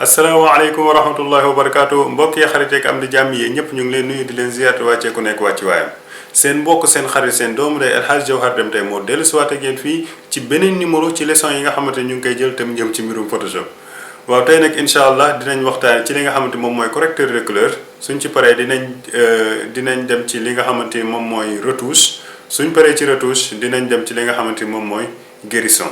asalaamaaleykum wa rahmatullahi wa barakaatu mbokk yi xarit ak am di jàmm yi ñëpp ñu ngi leen nuyu di leen ziyaar wàccee ku nekk wàcci waayam seen mbokk seen xarit seen doomu day El Hadj Jawhar Deme tey moo dellu si waat ak yéen fii ci beneen numéro ci leçon yi nga xamante ñu ngi koy jël te mu jëm ci mbirum Photoshop. waaw tey nag incha allah dinañ waxtaan ci li nga xamante moom mooy correcteur de couleur suñ ci paree dinañ dem ci li nga xamante ni moom mooy retouche suñ paree ci retouche dinañ dem ci li nga xamante ni moom mooy guérison.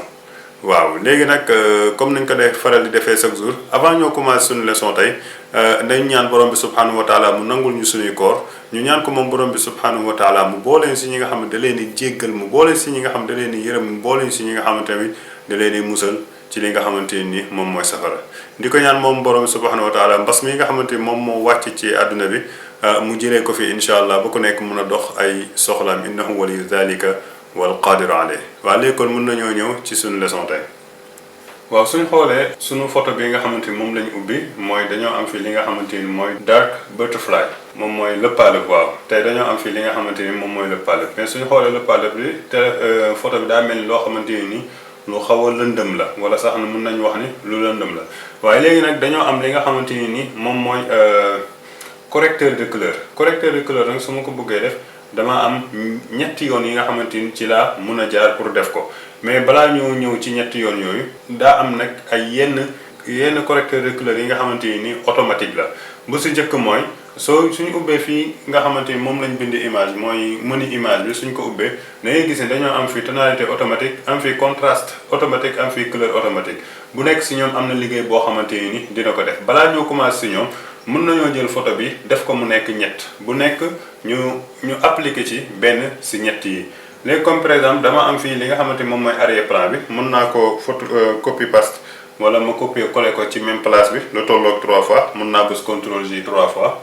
waaw léegi nag comme nañ ko def faral di defee chaque jour avant ñoo commencé suñu leçon tey dañ ñaan borom bi subhanahu wa taala mu nangul ñu suñuy koor ñu ñaan ko moom borom bi subhanahu wa taala mu booleen si ñi nga xam ne da leen di jéggal mu booleen si ñi nga xam ne da leen di yërëm mu booleen si ñi nga xamante ne da leen di musal ci li nga xamante ni moom mooy safara di ko ñaan moom borom bi subhanahu wa taala mbas mi nga xamante ni moom moo wàcc ci àdduna bi mu jëlee ko fi incha allah ba ku nekk mun a dox ay soxlaam innahu waliyu dhalika wal qadiru alayh waaw léegi kon mën nañoo ñëw ci suñu leçon tey. waaw suñ xoolee suñu photo bi nga xamante ni moom lañu ubbi mooy dañoo am fii li nga xamante ni mooy dark butterfly moom mooy lëppaalëb. waaw tey dañoo am fii li nga xamante ni moom mooy lëppaalëb mais suñu xoolee lëppaalëb bi te photo bi daa mel ni loo xamante ni lu xaw a lëndëm la wala sax na mën nañu wax ni lu lëndëm la waaye léegi nag dañoo am li nga xamante ni moom mooy correcteur de couleur. correcteur de couleur nag su ma ko bëggee def dama am ñetti yoon yi nga xamante ni ci laa mun a jaar pour def ko mais balaa ñoo ñëw ci ñetti yoon yooyu daa am nag ay yenn correcteur de couleur yi nga xamante ni automatique la. bu si njëkk mooy suñu ubbee fii nga xamante ni moom lañ bind image mooy menu image bi suñ ko ubbee da ngay gis ne dañoo am fii tonalité automatique am fii contraste automatique am fii couleur automatique bu nekk si ñoom am na liggéey boo xamante ni dina ko def. balaa ñoo commencé si ñoom mën nañoo jël photo bi def ko mu nekk ñett bu nekk ñu appliqué ci benn si ñett yi. léegi comme par exemple dama am fii li nga xamante moom mooy arrière plan bi mën naa ko photo copie paste wala ma copier coller ko ci même place bi lu tolloog 3 fois mën naa bës CTRL J 3 fois.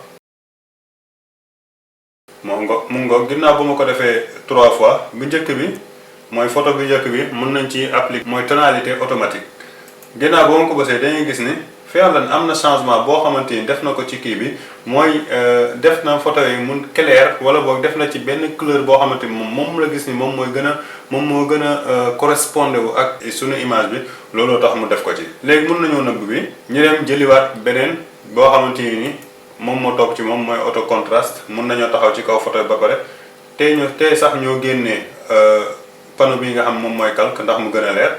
mu ngoog ginnaaw bu ma ko defee 3 fois bu njëkk bi mooy photo bu njëkk bi mën nañ ci appliquer mooy tonalité automatique. ginnaaw boo ma ko bësee dañuy gis ni fiyaalan am na changement boo xamante ni def na ko ci kii bi mooy def na photo yi mun clair wala boog def na ci benn couleur boo xamante ni moom la gis ni moom moo gën a correspondre wu ak suñu image bi looloo tax mu def ko ci. léegi mën nañoo nëbb bi ñu dem jëliwaat beneen boo xamante ni moom moo topp ci moom mooy auto contraste mën nañoo taxaw ci kaw photo bi ba pare tey sax ñoo génnee panneau bi nga xam moom mooy calque ndax mu gën a leer.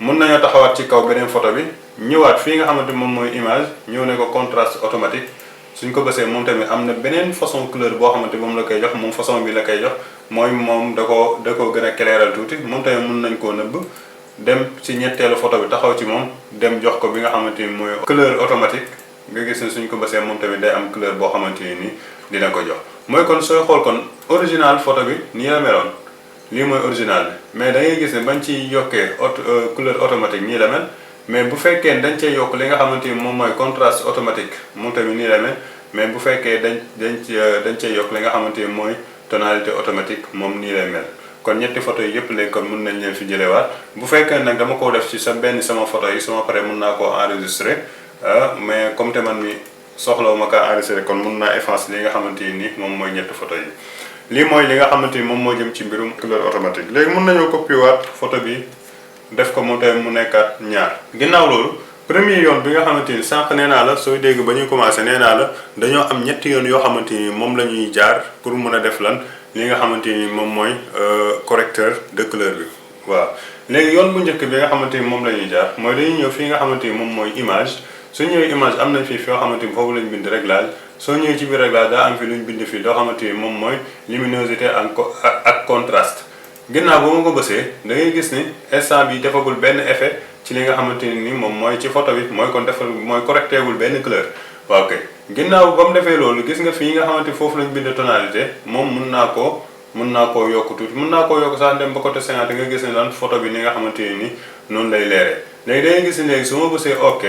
mën nañoo taxawaat ci kaw beneen photo bi ñëwaat fii nga xamante moom mooy image ñëw ne ko contraste automatique suñ ko bësee moom tamit am na beneen façon couleur boo xamante moom la koy jox moom façon bi la koy jox mooy moom da ko gën a clairal tuuti moom tamit mën nañ koo nëbb dem ci ñetteelu photo bi taxaw ci moom dem jox ko bi nga xamante ni mooy couleur automatique nga gis ne suñ ko bësee moom tamit day am couleur boo xamante ni dina ko jox. mooy kon sooy xool kon original photo bi nii la meloon lii mooy original bi mais da ngay gis ne bañ ci yokkee couleur automatique nii la mel mais bu fekkee dañ cee yokk li nga xamante ni moom mooy contraste automatique moom tamit nii la mel mais bu fekkee dañ cee yokk li nga xamante ni mooy tonalité automatique moom nii lay mel. kon ñetti photo yi yëpp léegi kon mën nañ leen fi jëlewaat bu fekkee nag dama ko def ci sama photo yi sama pare mën naa koo enregistrer mais comme te man mi soxlawuma kaa enregistrer kon mën naa effacer li nga xamante ni moom mooy ñetti photo yi. lii mooy li nga xamante ni moom moo jëm ci mbirum couleur automatique. léegi mën nañoo copier waat photo bi def ko moom tamit mu nekkaat ñaar. ginnaaw loolu premier yoon bi nga xamante ni sànq nee naa la sooy dégg ba ñuy commencé nee naa la dañoo am ñetti yoon yoo xamante ni moom la ñuy jaar pour mën a def lan li nga xamante ni moom mooy correcteur de couleur bi. waaw léegi yoon bu njëkk bi nga xamante ni moom la ñuy jaar mooy dañuy ñëw fii nga xamante ni moom mooy image su ñëwee image am nañ fii foo xamante ni foofu lañ bind réglage. soo ñëwee ci biir réglage daa am fi lu ñu bind fii loo xamante ni moom mooy luminosité ak contraste. ginnaaw ba ma ko bësee da ngay gis ni instant bi defagul benn effet ci li nga xamante ni moom mooy ci photo bi mooy kon defal mooy correcté wul benn couleur. waaw kay ginnaaw ba mu defee loolu gis nga fii nga xamante foofu lañ bind tonalité moom mën naa koo yokk tuuti mën naa koo yokk sax dem ba côté 50 nga gis ne lan photo bi ni nga xamante ni noonu lay leeree. léegi da ngay gis ni léegi su ma bësee ok.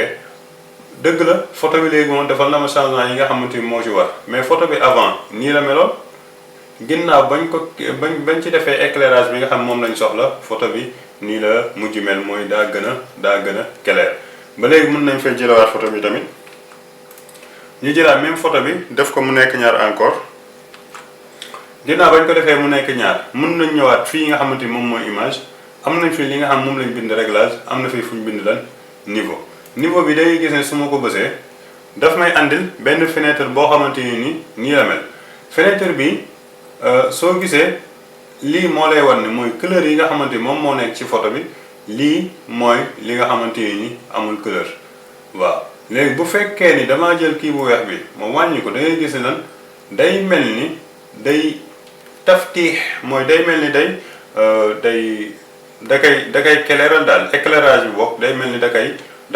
dëgg la photo bi léegi moom defal na ma changement yi nga xamante ni moo ci war mais photo bi avant nii la meloon ginnaaw bañ ci defee éclairage bi nga xam moom lañ soxla photo bi nii la mujj mel mooy daa gën a clair. ba léegi mën nañ fay jëlawaat photo bi tamit ñu jëlaat même photo bi def ko mu nekk ñaar encore ginnaaw bañ ko defee mu nekk ñaar mën nañ ñëwaat fii nga xamante ni moom mooy image am nañ fi li nga xam moom lañ bind réglage am na fi fu ñu bind lan niveau niveau bi day gis ne su ma ko bësee daf may andil benn fenêtre boo xamante ni nii la mel. fenêtre bi soo gisee lii moo lay wan ne mooy couleur yi nga xamante ni moom moo nekk ci photo bi, lii mooy li nga xamante ni amul couleur. waaw léegi bu fekkee ni damaa jël kii bu weex bi ma wàññi ko da ngay gis ne lan day mel ni day taftiix, mooy day mel ni da koy éclairal daal, éclairage bi bokk day mel ni da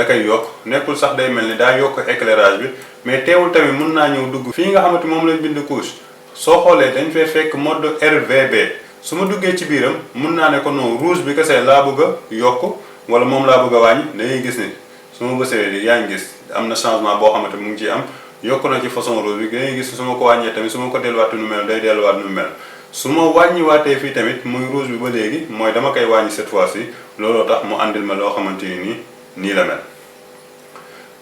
koy yokk, nekkul sax day mel ni daa yokk éclairage bi, mais teewul tamit mun naa ñëw dugg fii nga xamante moom lañ bind couche. soo xoolee dañ fay fekk mode RVB, su ma duggee ci biiram mun naa ne ko non rouge bi kese laa bëgg a yokk wala moom laa bëgg a wàññi. da ngay gis ni su ma bësee yaa ngi gis am na changement boo xamante mu ngi ciy am, yokk na ci façon rouge bi. da ngay gis su ma ko wàññee tamit su ma ko delluwaat nu mel day delluwaat nu mel. su ma wàññiwaatee fii tamit muy rouge bi ba léegi mooy dama koy wàññi cette fois-ci, looloo tax mu àndil ma loo xamante ni nii la mel.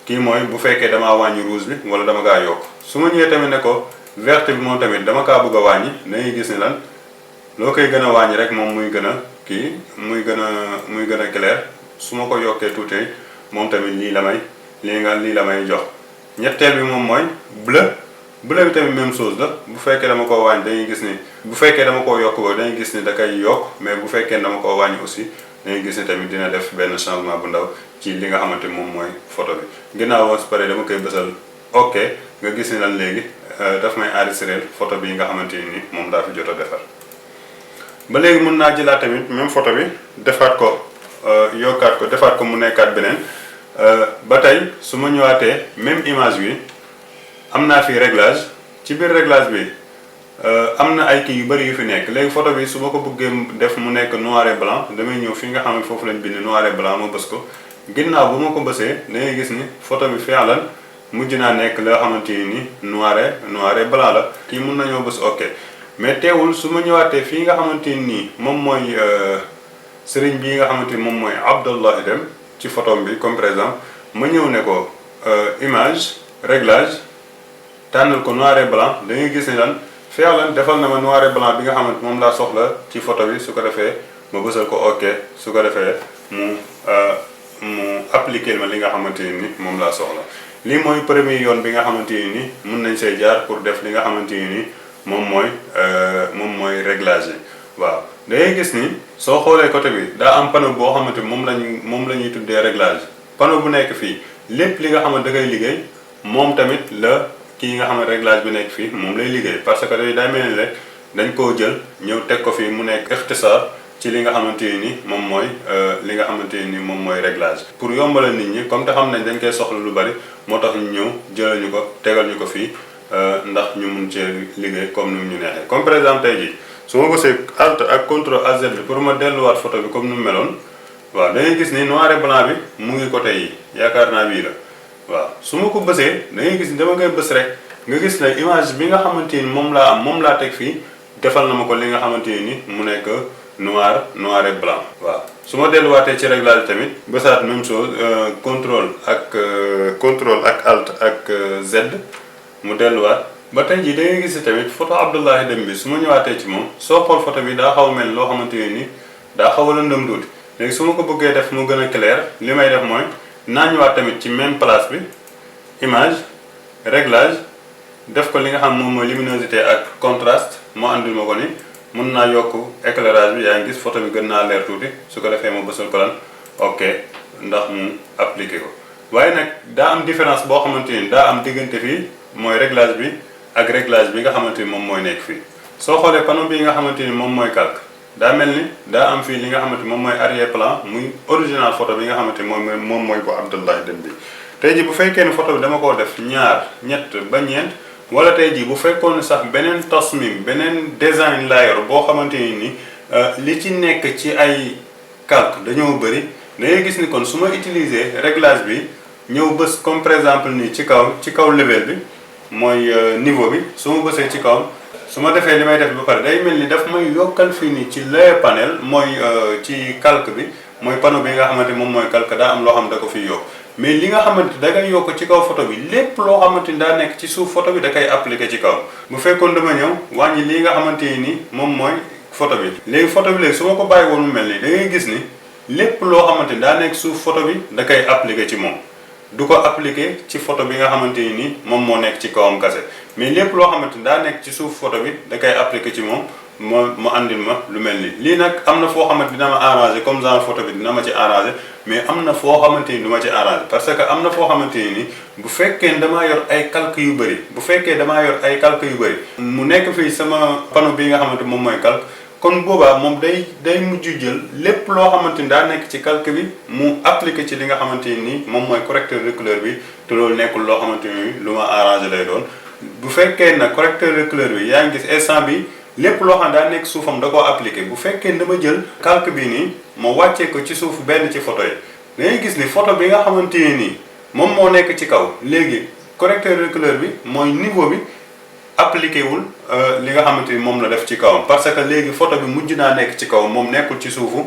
kii mooy bu fekkee damaa wàññi rouge bi wala dama kaa yokk. su ma ñëwee tamit ne ko vert bi moom tamit dama kaa bëgg a wàññi, da ngay gis ni lan loo koy gën a wàññi rek moom muy gën a kii muy gën a clair. su ma ko yokkee tuuti moom tamit lii la may jox. ñetteel bi moom mooy bleu bi tamit même chose la. bu fekkee dama koo wàññi dañuy gis ni bu fekkee dama koo yokk ba dañuy gis ni da koy yokk, mais bu fekkee dama koo wàññi aussi dañuy gis ni tamit dina def benn changement bu ndaw ci li nga xamante moom mooy photo bi. ginnaaw woon su paree dama koy bësal ok, nga gis ni lan léegi daf may enregistrer photo bi nga xamante ni moom daa fi jot a defar. ba léegi mun naa jëlaat tamit même photo bi defaat ko yokkaat ko defaat ko mu nekkaat beneen. ba tey su ma ñëwaatee même image bi am naa fi réglage. ci biir réglage bi am na ay kii yu bëri yu fi nekk. léegi photo bi su ma ko bëggee def mu nekk noir et blanc damay ñëw fi nga xam ne foofu lañ bind noir et blanc ma bës ko. ginnaaw bu ma ko bësee da ngay gis ni photo bi fi'lan mujj naa nekk la xamante ni noir et blanc la. kii mun nañoo bës ok, mais teewul su ma ñëwaatee fii nga xamante ni moom mooy sëriñ bii nga xamante ni moom mooy Abdallah Deme ci photo bi comme par exemple ma ñëw ne ko image réglage tànnal ko noir et blanc, da ngay gis ni lan fi'lan defal na ma noir et blanc bi nga xamante moom laa soxla ci photo bi. su ko defee ma bësal ko ok, su ko defee mu appliquer ma li nga xamante ni moom laa soxla. lii mooy premier yoon bi nga xamante ni mun nañ see jaar pour def li nga xamante ni moom mooy réglage yi. waaw da ngay gis ni soo xoolee côté bi daa am panneau boo xamante moom la ñuy tuddee réglage. panneau bu nekk fii lépp li nga xamante da koy liggéey moom tamit la kii nga xam ne réglage bi nekk fii moom lay liggéey, parce que day mel ni rek dañ koo jël ñëw teg ko fii mu nekk ixtisaar ci li nga xamante ni moom mooy réglage. pour yombalal nit ñi comme te xam nañ dañ koy soxla lu bari moo tax ñu ñëw jëlal ñu ko tegal ñu ko fii ndax ñu mun cee liggéey comme ni mu ñu neexee. comme par exemple tey jii su ma bësee Alt ak CTRL AZ bi pour ma delluwaat photo bi comme ni mu meloon, waaw da ngay gis ni noir et blanc bi mu ngi côté yi, yaakaar naa bii la. waaw su ma ko bësee da ngay gis ni dama koy bës rek nga gis ne image bi nga xamante ni moom laa teg fii defal na ma ko li nga xamante ni mu nekk noir et blanc. waaw su ma delluwaatee ci réglage tamit bësaat même chose contrôle ak Alt ak Z mu delluwaat. ba tey jii da ngay gis tamit photo Abdallah Deme bi su ma ñëwaatee ci moom soo xool photo bi daa xaw a mel loo xamante ni daa xaw a lëndëm tuuti. léegi su ma ko bëggee def mu gën a clair li may def mooy naa ñëwaat tamit ci même place bi image réglage def ko li nga xam moom mooy luminosité ak contraste moo andil ma ko ni mun naa yokk éclairage bi. yaa ngi gis photo bi gën naa leer tuuti su ko defee ma bësal ko lan ok ndax mu appliqué ko. waaye nag daa am différence boo xamante ni daa am diggante fii mooy réglage bi ak réglage bi nga xamante ni moom mooy nekk fii. soo xoolee panneau bi nga xamante ni moom mooy calque daa mel ni daa am fii li nga xamante moom mooy arrière plan muy original photo bi nga xamante moom mooy bu Abdallah Deme bi. tey jii bu fekkee ni photo bi dama koo def ñaar ñett ba ñeent wala tey jii bu fekkoon ne sax beneen tasmim beneen design laa yor boo xamante ni li ci nekk ci ay calque dañoo bëri, da ngay gis ni kon su ma utiliser réglage bi ñëw bës comme par exemple nii ci kaw level bi mooy niveau bi. su ma bësee ci kaw su ma defee li may def ba pare day mel ni daf may yokkal fii nii ci layer panel mooy ci calque bi mooy panneau bi nga xamante moom mooy calque daa am loo xam da ko fiy yokk. mais li nga xamante da ngay yokk ci kaw photo bi lépp loo xamante ni daa nekk ci suuf photo bi da koy appliqué ci kaw. bu fekkoon dama ñëw wàññi lii nga xamante ni moom mooy photo bi. léegi photo bi léegi su ma ko bàyyi woon mu mel nii da ngay gis ni lépp loo xamante ni daa nekk suuf photo bi da koy appliqué ci moom. du ko appliquer ci photo bi nga xamante ni moom moo nekk ci kawam kase mais lépp loo xamante ni daa nekk ci suuf photo bi da koy appliquer ci moom mu andil ma lu mel ni lii nag am na foo xamante dina ma arranger comme genre photo bi dina ma ci arranger mais am na foo xamante ni du ma ci arranger parce que am na foo xamante ni bu fekkee damaa yor ay calque yu bëri mu nekk fii sama panneau bi nga xamante moom mooy calque kon boobaa moom day mujj jël lépp loo xamante ni daa nekk ci calque bi mu appliquer ci li nga xamante ni moom mooy correcteur de couleur bi te loolu nekkul loo xamante ni lu ma arranger lay doon bu fekkee nag correcteur de couleur bi yaa ngi gis instant bi lépp loo xam daa nekk suufam da koo appliqué bu fekkee dama jël calque bi nii ma wàccee ko ci suuf benn ci photo yi dangay gis ni photo bi nga xamante ne nii moom moo nekk ci kaw léegi correcteur de couleur bi mooy niveau bi appliqué wul li nga xamante ni moom la def ci kawam parce que léegi photo bi mujj naa nekk ci kaw moom nekkul ci suufu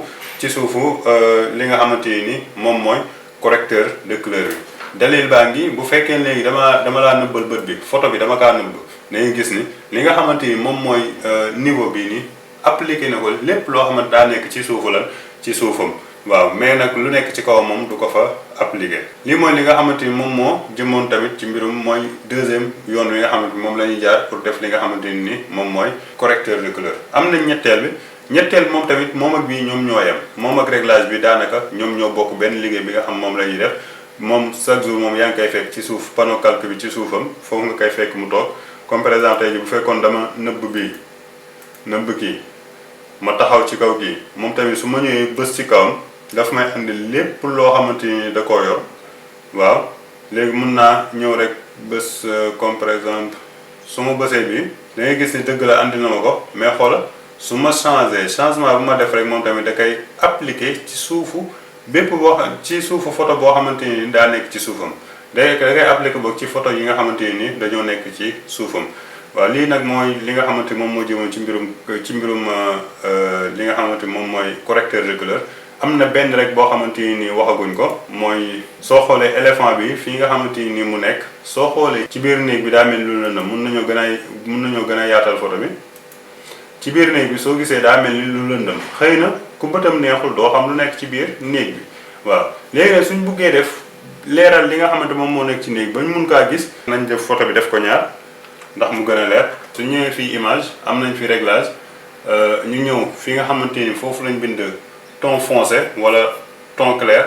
li nga xamante ni moom mooy correcteur de couleur bi dalil baa ngi bu fekkee léegi dama laa nëbbal bët bi photo bi dama kaa nëbb dañuy gis ni li nga xamante ni moom mooy niveau bii nii appliqué na ko lépp loo xamante daa nekk ci suufu lan ci suufam waaw mais nag lu nekk ci kawam moom du ko fa appliqué. lii mooy li nga xamante ni moom moo jëmoon tamit ci mbirum mooy deuxième yoon wi nga xamante ni moom la ñuy jaar pour def li nga xamante ni moom mooy correcteur de couleur. am nañ ñetteel bi moom tamit moom ak bii ñoom ñoo yem moom ak réglage bi daanaka ñoom ñoo bokk benn liggéey bi nga xam moom la ñuy def moom chaque jour moom yaa ngi koy fekk ci suuf panneau calque bi ci suufam foofu nga koy fekk mu toog. comme par exemple tey bu fekkoon dama nëbb kii ma taxaw ci kaw kii moom tamit su ma ñëwee bës ci kawam daf may andi lépp loo xamante ni da koo yor waaw léegi mun naa ñëw rek bës comme par exemple su ma bësee bi da ngay gis ni dëgg la andi na ma ko mais xoola su ma changement bu ma def rek moom tamit da koy appliquer ci suufu ci suufu photo boo xamante ni daa nekk ci suufam. da koy appliqué boog ci photo yi nga xamante ni dañoo nekk ci suufam waaw lii nag mooy li nga xamante moom moo jëmoon ci mbirum li nga xamante moom mooy correcteur de couleur. am na benn rek boo xamante ni waxaguñ ko mooy soo xoolee éléphant bi fii nga xamante ni mu nekk soo xoolee ci biir néeg bi daa mel lu lëndëm mun nañoo gën a yaatal photo bi ci biir néeg bi soo gisee daa mel ni lu lëndëm xëy na ku bëtam neexul doo xam lu nekk ci biir néeg bi waaw léegi nag suñ buggee def leeral li nga xamante moom moo nekk ci néeg ba ñu mun kaa gis nañ def photo bi def ko ñaar ndax mu gën a leer su ñëwee fii image am nañ fi réglage ñu ñëw fi nga xamante ni foofu lañ bind ton foncé wala ton clair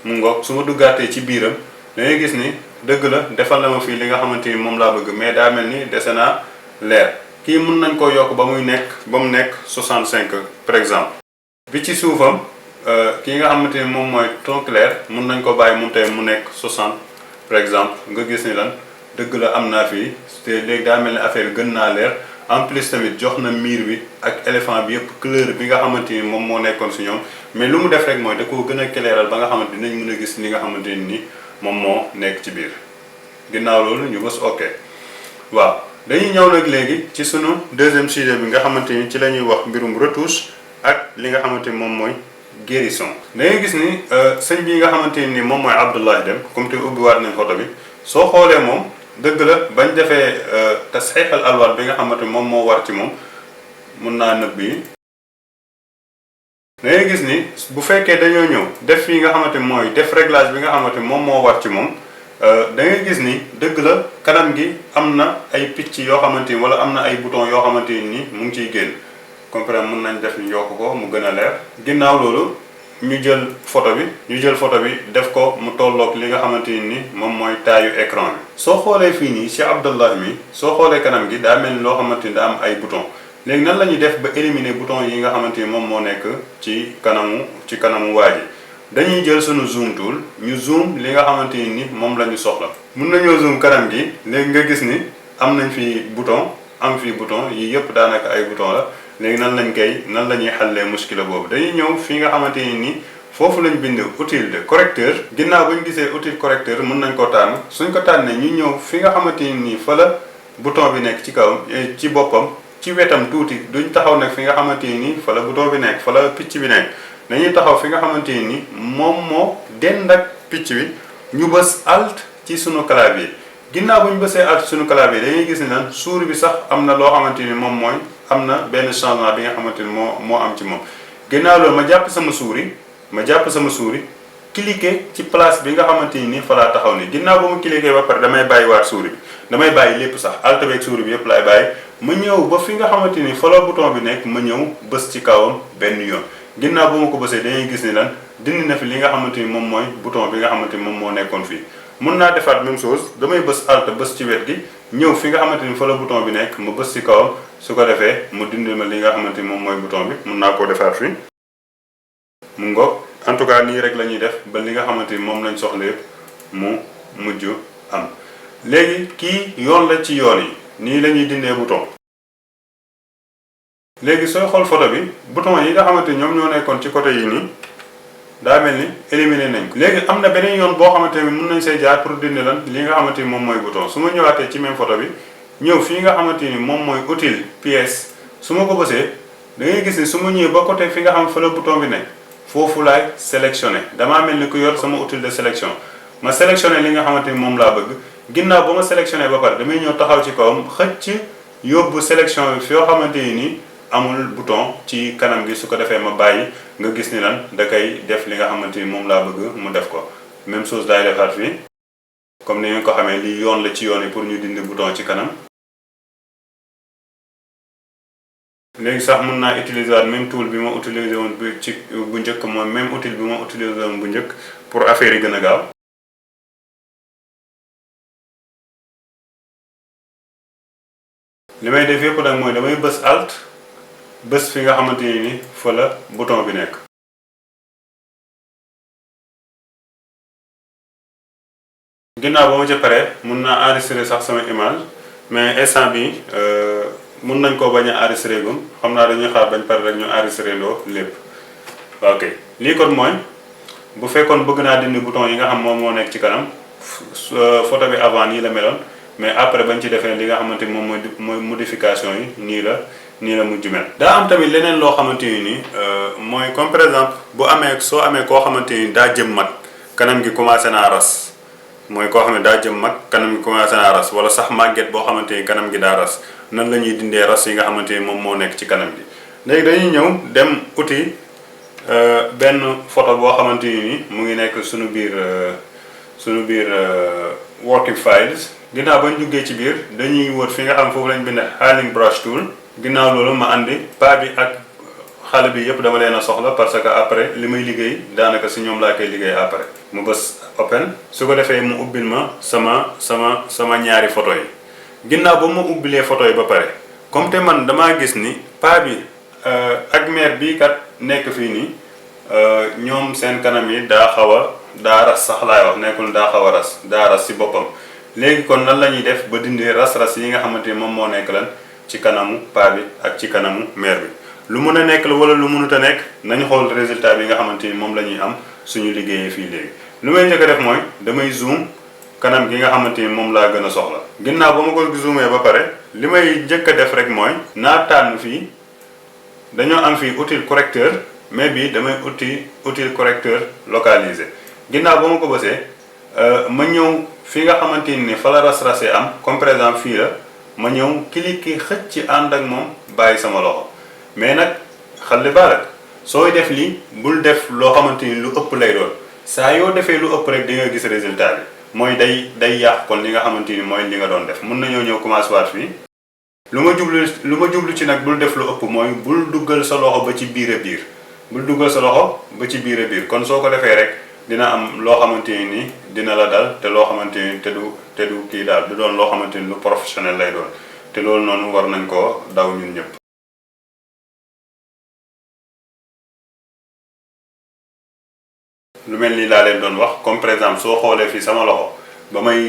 mu ngoog su ma duggaatee ci biiram da ngay gis ni dëgg la defal na ma fii li nga xamante ni moom laa bëgg mais daa mel ni dese naa leer kii mun nañ koo yokk ba mu nekk 65 par exemple bi ci suufam kii nga xamante ni moom mooy ton clair mun nañ ko bàyyi moom tey mu nekk 60 par exemple nga gis ni lan dëgg la am naa fii te léegi daa mel ni affaire bi gën naa leer en plus tamit jox na miir bi ak éléphant bi yëpp couleur bi nga xamante ni moom moo nekkoon si ñoom mais lu mu def rek mooy da koo gën a clairal ba nga xamante dinañ mën a gis li nga xamante ni moom moo nekk ci biir ginnaaw loolu ñu bës ok waaw dañuy ñëw nag léegi ci sunu deuxième sujet bi nga xamante ni ci la ñuy wax mbirum retouche ak li nga xamante ni moom mooy guérison. da ngay gis ni sëñ bi nga xamante ni moom mooy Abdoulaye Deme comme te ubbiwaat nañ photo bi soo xoolee moom dëgg la bañ defee tasxiix al alwaat bi nga xamante moom moo war ci moom mun naa nëbb yi da ngay gis ni bu fekkee dañoo ñëw def fii nga xamante mooy def réglage bi nga xamante moom moo war ci moom da ngay gis ni dëgg la kanam gi am na ay picc yoo xamante ni wala am na ay bouton yoo xamante ni mu ngi ciy génn comprendre mun nañ def ñu yokk ko mu gën a leer ginnaaw loolu ñu jël photo bi def ko mu tolloog li nga xamante ni moom mooy taayu écran bi soo xoolee fii nii ci Abdallah mi soo xoolee kanam gi daa mel ni loo xamante ni daa am ay bouton léegi nan la ñuy def ba éliminer bouton yi nga xamante ni moom moo nekk ci kanamu waa ji dañuy jël sunu zoom tool ñu zoom li nga xamante ni moom la ñu soxla mun nañoo zoom kanam gi léegi nga gis ni am nañ fi bouton am fi bouton yii yëpp daanaka ay bouton la léegi nan la ñuy xàllee muskila boobu dañuy ñëw fii nga xamante ni foofu lañ bind outil de correcteur ginnaaw bu ñu gisee outil correcteur mën nañ ko tànn suñ ko tànnee ñu ñëw fi nga xamante ni fa la bouton bi nekk ci kaw ci boppam ci wetam tuuti duñ taxaw nag fi nga xamante ni fa la bouton bi nekk fa la picc bi nekk dañuy taxaw fi nga xamante ni moom moo dend ak picc bi ñu bës alt ci sunu clavier ginnaaw bu ñu bësee alt ci sunu clavier dañuy gis ni lan souris bi sax am na loo xamante ni moom mooy am na benn changement bi nga xamante ni moo am ci moom ginnaaw loolu ma jàpp sama souris cliquer ci place bi nga xamante ni fa laa taxaw ni ginnaaw ba mu cliquer ba pare damay bàyyiwaat souris bi damay bàyyi lépp sax alt beeg souris bi yëpp laay bàyyi ma ñëw ba fi nga xamante ni fa la bouton bi nekk ma ñëw bës ci kawam benn yoon ginnaaw ba ma ko bësee dañuy gis ni lan dindi na fi li nga xamante ni moom mooy bouton bi nga xamante ni moom moo nekkoon fii mun naa defaat même chose damay bës alt bës ci wet gi ñëw fi nga xamante ni fa la bouton bi nekk ma bës ci kawam su ko defee mu dindi ma li nga xamante ni moom mooy bouton bi mun naa koo defaat fii mu ngoog en tout cas nii rek la ñuy def ba li nga xamante ni moom lañ soxla yëpp mu mujj am léegi kii yoon la ci yoon yi nii la ñuy dindee bouton léegi sooy xool photo bi bouton yi nga xamante ni ñoom ñoo nekkoon ci côté yi nii daa mel ni éliminé nañ ko léegi am na beneen yoon boo xamante ni mën nañ see jaar pour dindi lan li nga xamante ni moom mooy bouton su ma ñëwaatee ci même photo bi ñëw fii nga xamante ni moom mooy outil pièce su ma ko bësee da ngay gis ni su ma ñëwee ba côté fi nga xam fa la bouton bi nekk foofu laay sélectionné damaa mel ni ku yor sama outil de sélection ma sélectionné li nga xamante ni moom laa bëgg ginnaaw ba ma sélectionné ba pare damay ñëw taxaw ci kawam xëcc yóbbu sélection bi fi yoo xamante ni nii amul bouton ci kanam gi su ko defee ma bàyyi nga gis ni lan da koy def li nga xamante ni moom laa bëgg mu def ko même chose daay defaat fii comme ni ngeen ko xamee lii yoon la ci yoon yi pour ñu dindi bouton ci kanam léegi sax mën naa utiliser waat même tool bi ma utiliser woon bu njëkk mooy même outil bi ma utiliser woon bu njëkk pour affaire yi gën a gaaw li may def yëpp nag mooy damay bës alt bës fi nga xamante ni fa la bouton bi nekk ginnaaw ba ma ca pare mun naa enregistrer sax sama image mais instant bi mun nañ koo bañ a enregistrer gum xam naa dañuy xaar bañ pare rek ñu enregistrer loo lépp ok lii kon mooy bu fekkoon bëgg naa dindi bouton yi nga xam moom moo nekk ci kanam photo bi avant nii la meloon mais après bañ ci defee li nga xamante ni moom mooy modification yi nii la mujj mel. daa am tamit leneen loo xamante ni nii mooy comme par exemple bu amee soo amee koo xamante ni daa jëm mag kanam gi commencé naa ras mooy koo xam ne daa jëm mag kanam gi commencé naa ras wala sax màgget boo xamante ni kanam gi daa ras nan la ñuy dindee ras yi nga xamante ni moom moo nekk ci kanam gi. léegi dañuy ñëw dem uti benn photo boo xamante ni mu ngi nekk suñu biir working files. ginnaaw bañ duggee ci biir dañuy wër fi nga xam foofu lañ bind Healing Brush Tool ginnaaw loolu ma andi paa bi ak xale bi yëpp dama leen a soxla parce que après li may liggéey daanaka si ñoom laa koy liggéey après mu bës open su ko defee mu ubbil ma sama ñaari photo yi ginnaaw ba ma ubbilee photo yi ba pare comme te man damaa gis ni paa bi ak mère bii kat nekk fii nii ñoom seen kanam yi daa ras sax laay wax nekkul daa xaw a ras daa ras si boppam léegi kon nan la ñuy def ba dindi ras-ras yi nga xamante ni moom moo nekk lan ci kanamu paa bi ak ci kanamu mère bi lu mun a nekk la wala lu mënut a nekk nañu xool résultat bi nga xamante ni moom la ñuy am suñu liggéeyee fii léegi lu may njëkk a def mooy damay zoom kanam gi nga xamante ni moom laa gën a soxla ginnaaw ba ma ko zoomee ba pare li may njëkk a def rek mooy naa tànn fii dañoo am fii outil correcteur mais bii damay outil correcteur localisé ginnaaw ba ma ko bësee ma ñëw fi nga xamante ni fa la ras-rasee am comme par exemple fii la ma ñëw cliquer xëcc ci ànd ak moom bàyyi sama loxo mais nag xale baarak sooy def lii bul def loo xamante ni lu ëpp lay doon saa yoo defee lu ëpp rek di nga gis résultat bi mooy day yàq kon li nga xamante ni mooy li nga doon def mun nañoo ñëw commencé waat fii lu ma jublu ci nag bul def lu ëpp mooy bul duggal sa loxo ba ci biir a biir bul duggal sa loxo ba ci biir a biir kon soo ko defee rek dina am loo xamante ni dina la dal te loo xamante ni te du kii daal du doon loo xamante ni lu professionnel lay doon te loolu noonu war nañ koo daw ñun ñëpp. lu mel ni laa leen doon wax comme par exemple soo xoolee fii sama loxo ba may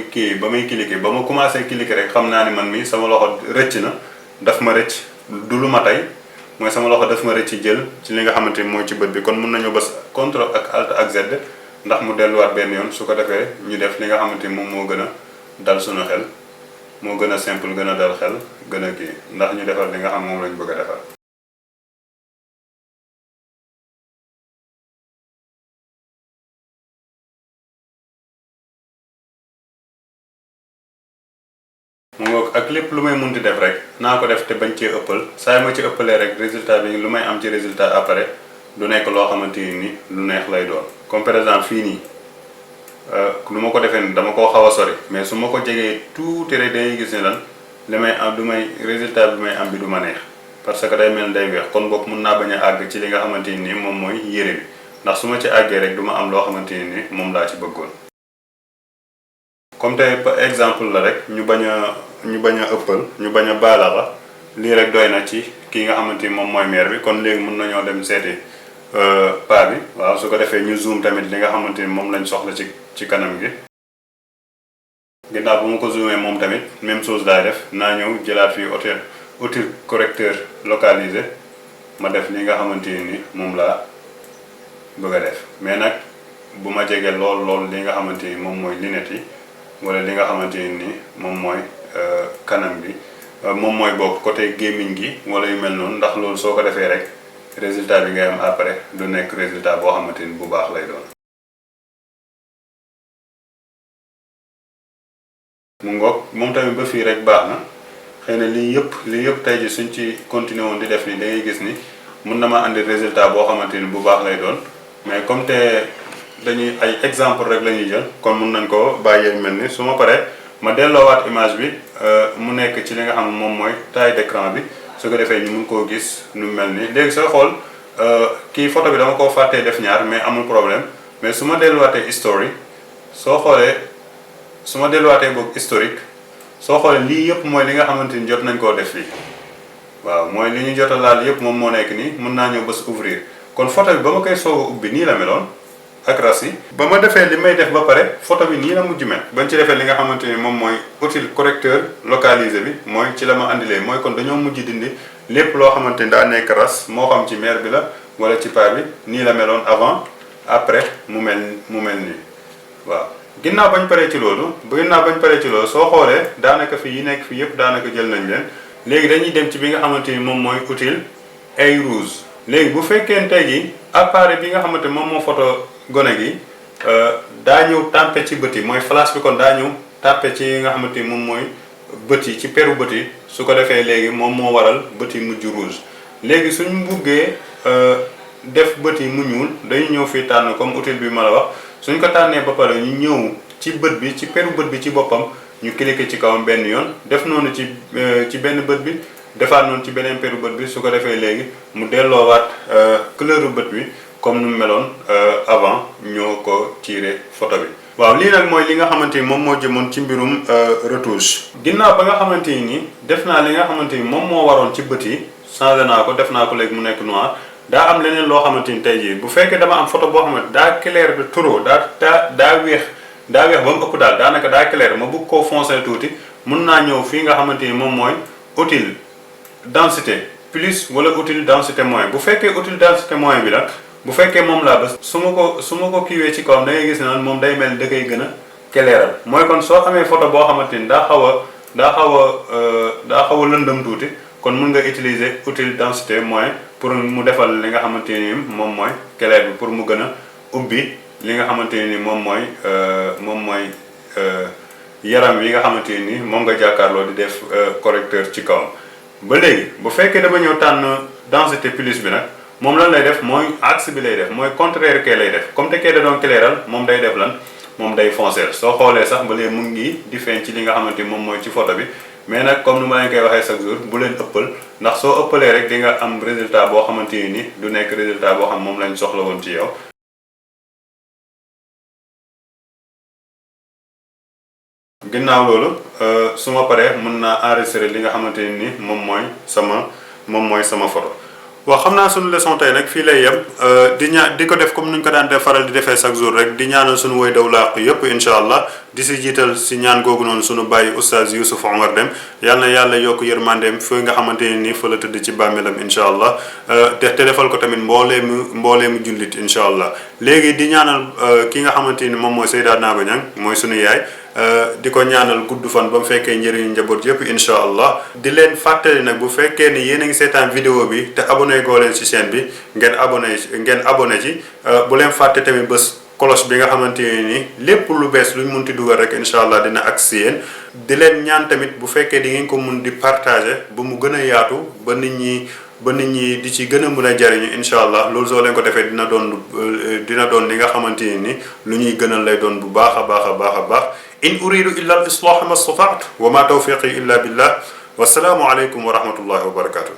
cliquer ba ma commencé cliquer rek xam naa ni man mi sama loxo rëcc na daf ma rëcc du lu ma tey mooy sama loxo daf ma rëcc jël ci li nga xamante ni mooy ci bët bi kon mun nañu bës CTRL ak ALT ak Z ndax mu delluwaat benn yoon su ko defee ñu def li nga xamante ni moom moo gën a dal suñu xel moo gën a simple gën a dal xel gën a kii ndax ñu defar li nga xam moom lañ bëgg a defar. mu ngoog ak lépp lu may munti def rek naa ko def te bañ cee ëppal saa ma ci ëppalee rek résultat bi lu may am ci résultat après du nekk loo xamante ni lu neex lay doon. comme par exemple fii nii lu ma ko defee ni dama koo xaw a sori mais su ma ko jegee tuuti rek day gis ne lan li may am du may résultat bi may am bi du ma neex parce que day mel day weex kon boog mun naa bañ a àgg ci li nga xamante ni moom mooy yére bi ndax su ma ci àggee rek du ma am loo xamante ni moom laa ci bëggoon. comme tey par exemple la rek ñu bañ a ëppal ñu bañ a baalaxa lii rek doy na ci kii nga xamante ni moom mooy mère bi kon léegi mun nañoo dem seeti paa bi waaw su ko defee ñu zoom tamit li nga xamante ni moom lañ soxla ci kanam gi. ginnaaw bu ma ko zoomé moom tamit même chose laay def naa ñëw jëlaat fii outil correcteur localisé ma def li nga xamante ni moom laa bëgg a def mais nag bu ma jegee lool li nga xamante ni moom mooy lunette yi wala li nga xamante ni moom mooy kanam bi moom mooy bokk côté gémmiñ gi wala yu mel noonu ndax loolu soo ko defee rek résultat bi ngay am après du nekk résultat boo xamante ni bu baax lay doon. mu ngoog moom tamit ba fii rek baax na xëy na lii yëpp tey ji suñ ci continuer woon di def ni da ngay gis ni mun na ma andi résultat boo xamante ni bu baax lay doon mais comme te dañuy ay exemple rek la ñuy jël kon mun nañ ko bàyyee mel ni su ma paree ma delloowaat image bi mu nekk ci li nga xam moom mooy taille d'écran bi su ko defee ñu mun koo gis nu mel ni léegi sooy xool kii photo bi dama koo fàttee def ñaar mais amul problème mais su ma delluwaatee history soo xoolee su ma delluwaatee boog historique soo xoolee lii yëpp mooy li nga xamante ni jot nañ koo def fii waaw mooy li ñu jot a laal yëpp moom moo nekk nii mun naa ñëw bës ouvrir kon photo bi ba ma koy soog a ubbi nii la meloon ak ras yi ba ma defee li may def ba pare photo bi nii la mujj mel bañ ci defee li nga xamante ni moom mooy outil correcteur localisé bi mooy ci la ma andilee mooy kon dañoo mujj dindi lépp loo xamante ni daa nekk ras moo xam ci mère bi la wala ci paa bi nii la meloon avant après mu mel nii waaw. ginnaaw bañ paree ci loolu soo xoolee daanaka fi yi nekk fii yëpp daanaka jël nañ leen léegi dañuy dem ci bi nga xamante ni moom mooy outil ay rouge léegi bu fekkee tey ji appareil bi nga xamante ni moom moo photo gone gi daa ñëw tàmpe ci bët yi mooy flash bi kon daa ñëw tàppe ci nga xamante ni moom mooy bët yi ci peru bët yi su ko defee léegi moom moo waral bët yi mujj rouge léegi suñ buggee def bët yi mu ñuul dañu ñëw fii tànn comme outil bi ma la wax suñ ko tànnee ba pare ñu ñëw ci bët bi ci peru bët bi ci boppam ñu cliquer ci kawam benn yoon def noonu ci benn bët bi defaat noonu ci beneen peru bët bi su ko defee léegi mu delloowaat couleuru bët bi comme nu meloon avant ñoo ko tiré photo bi. waaw lii nag mooy li nga xamante ni moom moo jëmoon ci mbirum retouche. ginnaaw ba nga xamante ni def naa li nga xamante ni moom moo waroon ci bët yi changé naa ko def naa ko léegi mu nekk noir. daa am leneen loo xamante ni tey jii bu fekkee dama am photo boo xamante daa clair de trop daa weex ba mu ëpp daal daanaka daa clair ma bëgg koo foncé tuuti mun naa ñëw fii nga xamante ni moom mooy outil densité plus wala outil densité moyen bu fekkee outil densité moyen bi nag bu fekkee moom laa bës su ma ko kiiwee ci kawam da ngay gis ne moom day mel da koy gën a clairal mooy kon soo amee photo boo xamante ni daa xaw a lëndëm tuuti kon mun nga utiliser outil densité moyen pour mu defal li nga xamante ni moom mooy clair bi pour mu gën a ubbi li nga xamante ni moom mooy yaram wi nga xamante ni moom nga jàkkaarloo di def correcteur ci kawam. ba léegi bu fekkee dama ñëw tànn densité plus bi nag moom lan lay def mooy axe bi lay def mooy contraire kee lay def comme te kee da doon clairal moom day def lan moom day foncer soo xoolee sax ba léegi mu ngi di feeñ ci li nga xamante ni moom mooy ci photo bi. mais nag comme ni ma leen koy waxee chaque jour bu leen ëppal ndax soo ëppalee rek di nga am résultat boo xamante ni du nekk résultat boo xam moom lañ soxla woon ci yow. ginnaaw loolu su ma paree mën naa enregistrer li nga xamante ni moom mooy sama photo. waaw xam naa sunu leçon tey nag fii lay yem di ko def comme nuñ ko daan def faral di defee chaque jour rek di ñaanal sunu woy daw laaqu yëpp incha allah di si jiital si ñaan googu noonu sunu bàyyi oustaz Youssouf Omar Deme yal na yàlla yokk yërmandeem fi nga xamante ne nii fa la tëdd ci bàmmeelam incha allah te defal ko tamit mbooleemu jullit incha allah léegi di ñaanal ki nga xamante ni moom mooy Seyda Naba Niang mooy sunu yaay. di ko ñaanal gudd fan ba mu fekkee njëriñu njaboot yëpp incha allah di leen fàttali nag bu fekkee ni yéen a ngi seetaan vidéo bi te abonné goo leen ci chaîne bi ngeen abonné ci bu leen fàtte tamit bés cloche bi nga xamante ne ni lépp lu bees luñ munti dugal rek incha allah dina agsi si yéen di leen ñaan tamit bu fekkee di ngeen ko mun di partager ba mu gën a yaatu ba nit ñi ba nit ñi di ci gën a mën a jariñu incha allah loolu soo leen ko defee dina doon li nga xamante ni lu ñuy gënal lay doon bu baax a baax a baax a baax in uridu illa al islaha ma stataatu wa ma tawfiqi illa billah wasalaamu aleykum wa rahmatullahi wa barakatuh